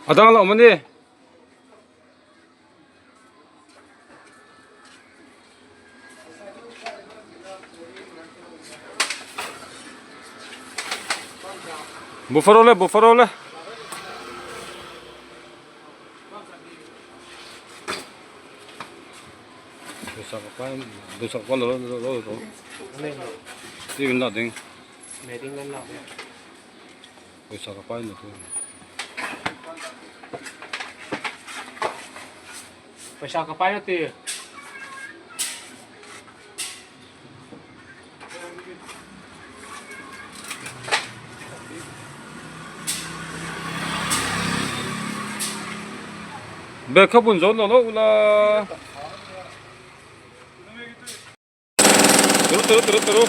A dang la awm a ni. Buffalo le buffalo le. Pawisa ka pai na tu. Pawisa ka pai na ti. Bag kha bun zo lo lo ula. Turu turu turu turu.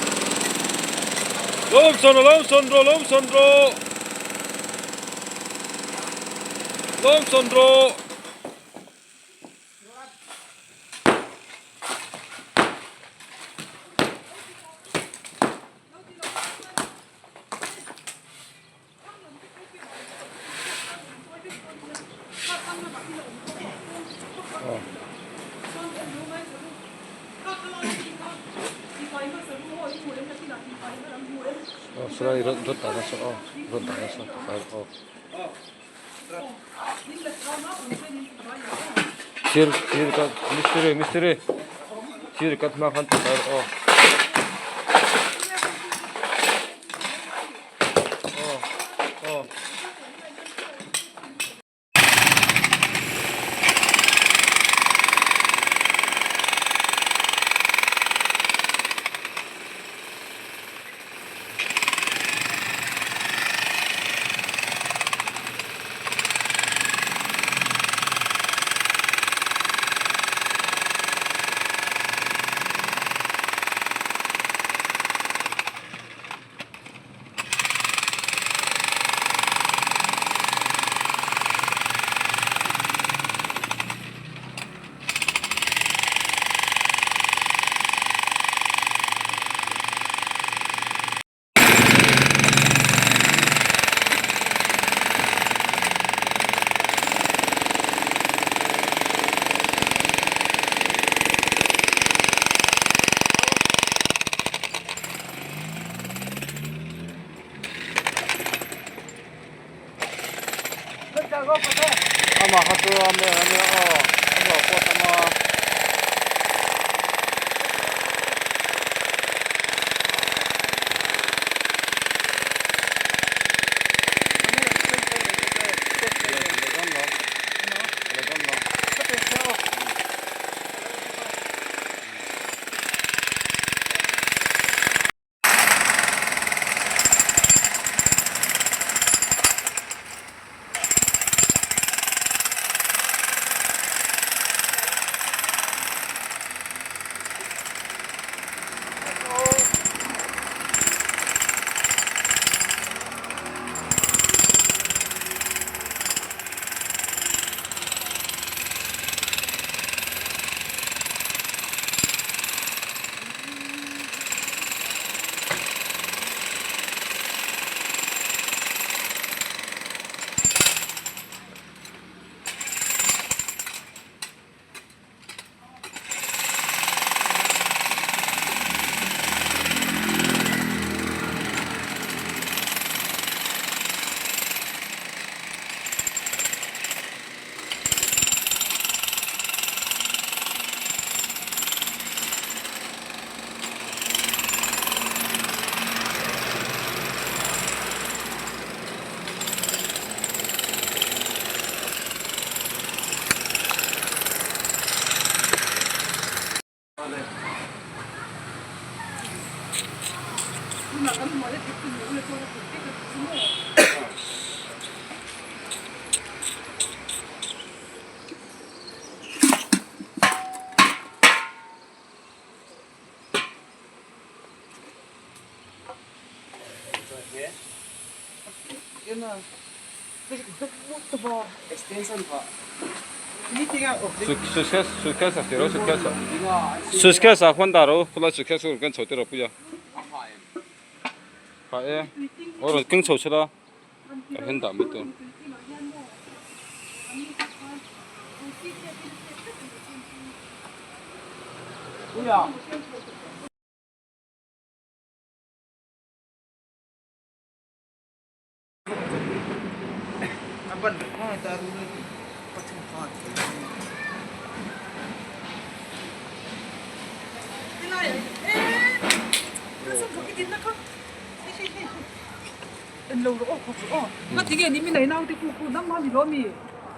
Lawm sawn rawh lawm sawn rawh lawm sawn rawh. Lawm sawn rawh. Saw rawn rawn dah nasa aw rawn dah nasa aw sir sir ka mistiri mistiri sir ka hma khan tih rawh aw. Amah kha chu a hmel a nia aw a hlawh pawh tam a. Suitcase suitcase ah tiraw suitcase ah suitcase ah khuan dah rawh u khulai suitcase kha rawn ken chho tiraw puia kha e aw rawn keng chho chhela ka hen dah mai tur.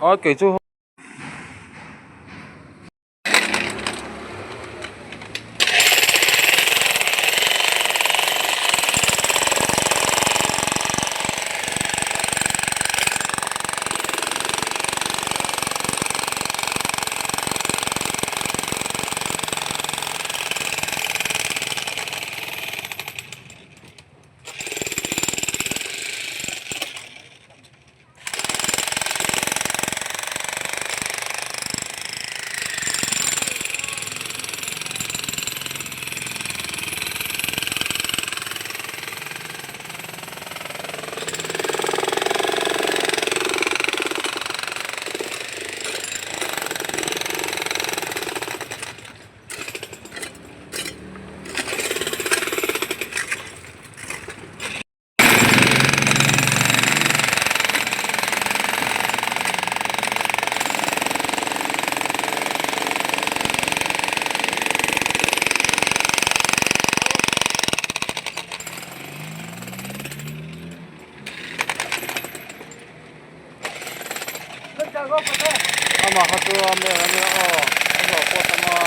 A kei chu. Amah kha chu a mel a nia aw a hlawh pawh tam a.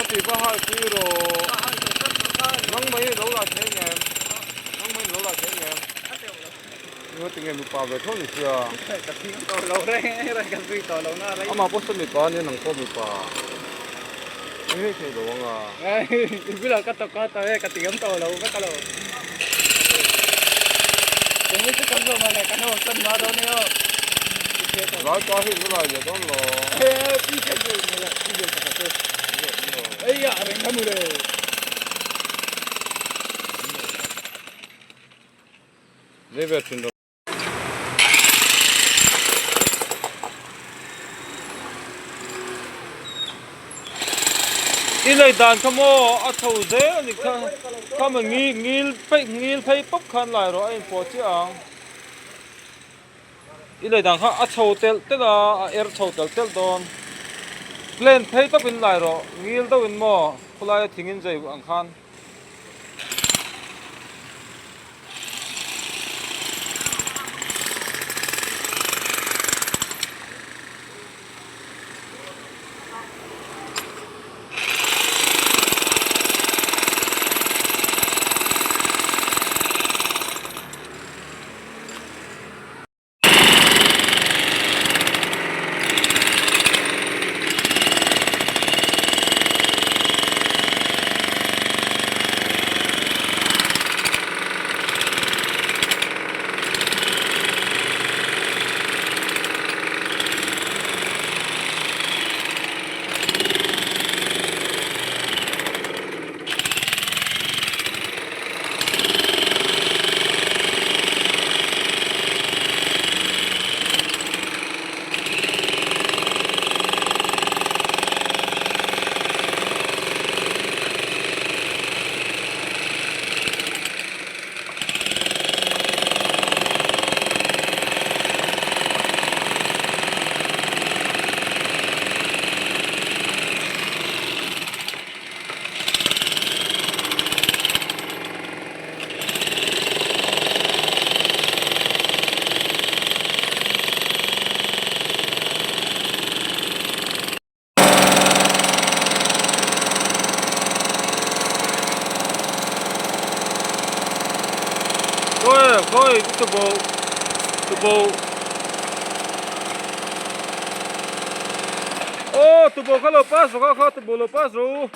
Ti va hai pui rawh nang mai lo la thei ngem nang mai lo la thei ngem nga tinge mipa ve tho ni sia ka thing tawh lo reng reng ka zui tawh lo na rei amah pawh saw mipa ania nang pawh mipa. I ngei thei lo ang a. I bulah ka tawk a, tawh e, ka ti ngam tawh lo vek alo. Tunge chu kan zawm ale, kan haw san hma dawn e aw. Lai ta hi in lai leh dawn lo. E, pi khen chu in la, pi vel pakhat chu. Ei a, reng kha mu le. Nei ve thin rawh. I lei dan kha maw a chho zel a ni kha kha maw ngil ngil phei ngil phei pawp khan lai rawh a inpawh chiah ang i lei dan kha a chho telh telh a a er chho telh telh dawn plane phei tawp in lai rawh ngil deuh in maw khawlaia thing in zai ang khan. Khawi khawi tubo tubo aw tubo kha lo pass rawh kha kha tubo lo pass rawh u.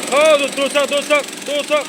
Kha dur sak dur sak dur sak.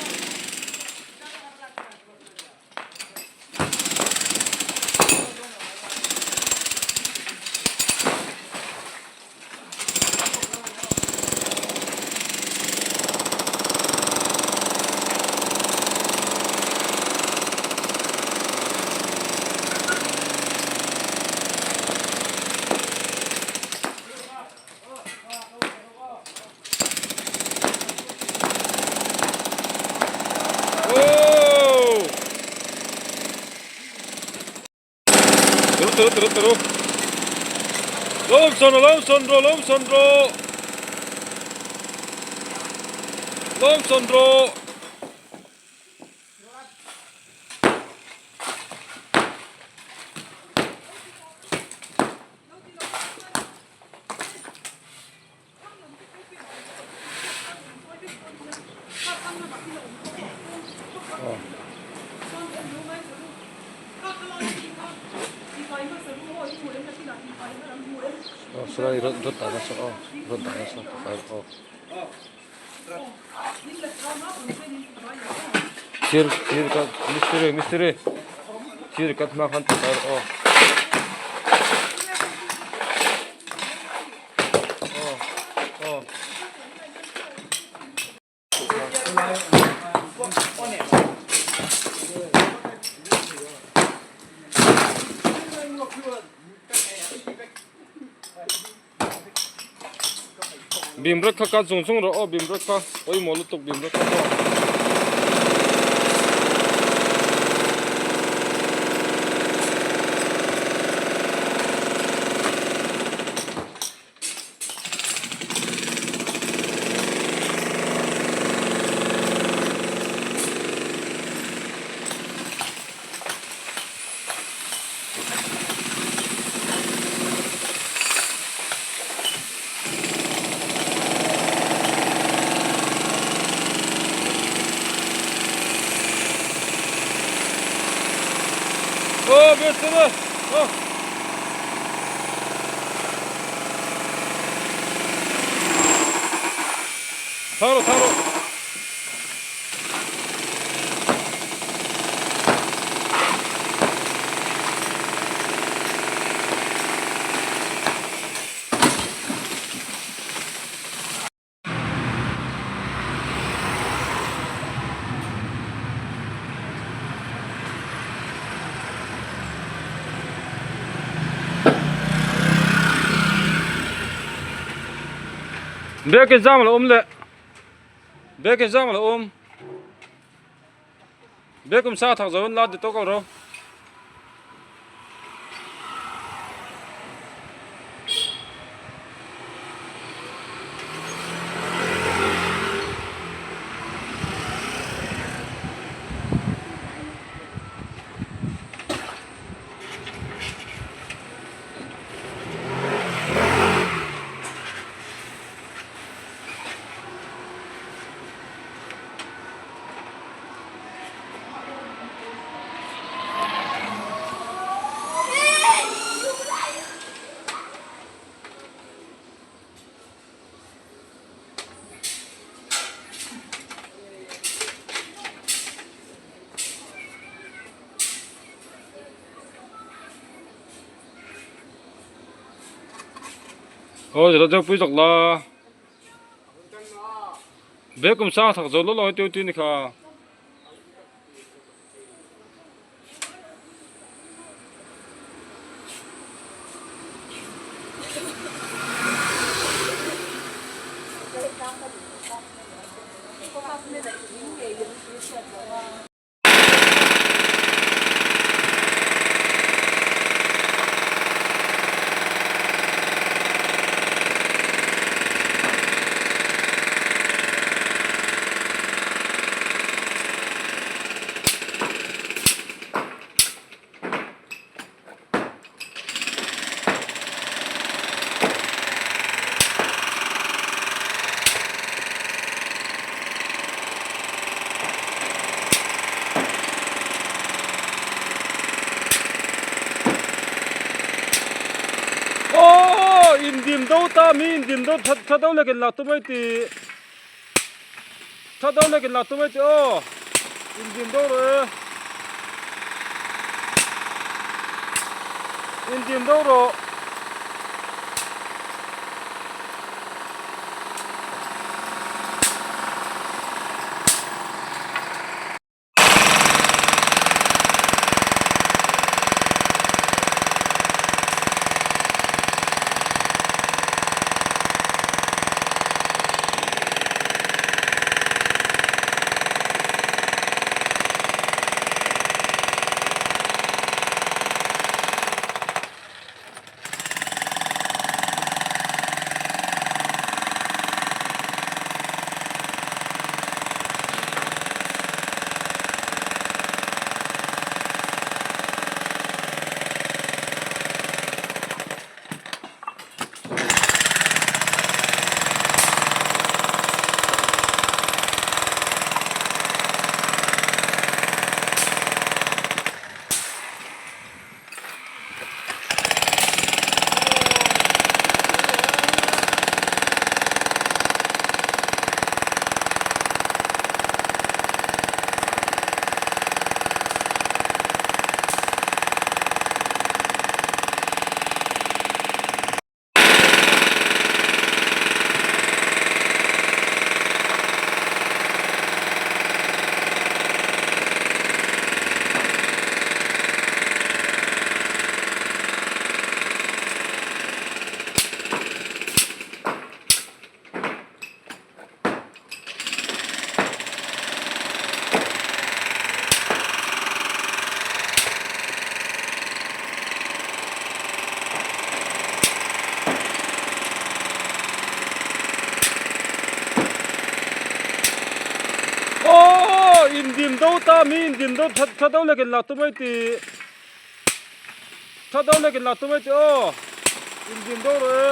Turu turu turu. Lawmsawn lawmsawn rawh lawmsawn rawh. Lawmsawn rawh. Aw silai rawn rawn dah nasa aw rawn dah nasa tifai rawh aw thir thir ka mistiri mistiri thir ka hma khan tifai rawh aw. Bimrek kha ka chung chung rawh aw bimrek kha pawimawh lutuk bimrek kha pawh. Oh, Mercedes! Oh! Thar rawh, thar rawh. Bag in zam a lo awm leh bag in zam a lo awm bag awm sa thak zo in la ti tawk ang ro. Aw zira deuh pui zawk la bag awm sang thak zo lo lo teu tui ni kha. Aw indim do ta mi indim do tha tha do lekin la tumai ti tha do lekin la tumai ti aw indim do ro e indim do ro. Aw indim do ta mi indim do tha tha do lekin la tumai ti tha do lekin la tumai ti aw indim do ro e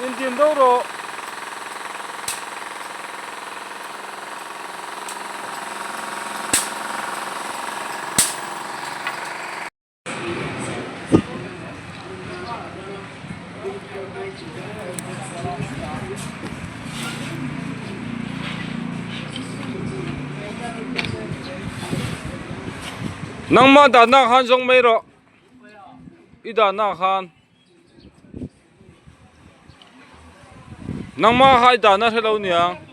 indim do ro. Nangmah dahnak khan zawng mai rawh. I dahnak khan. Nangmah kha i dahnak hre lo niang.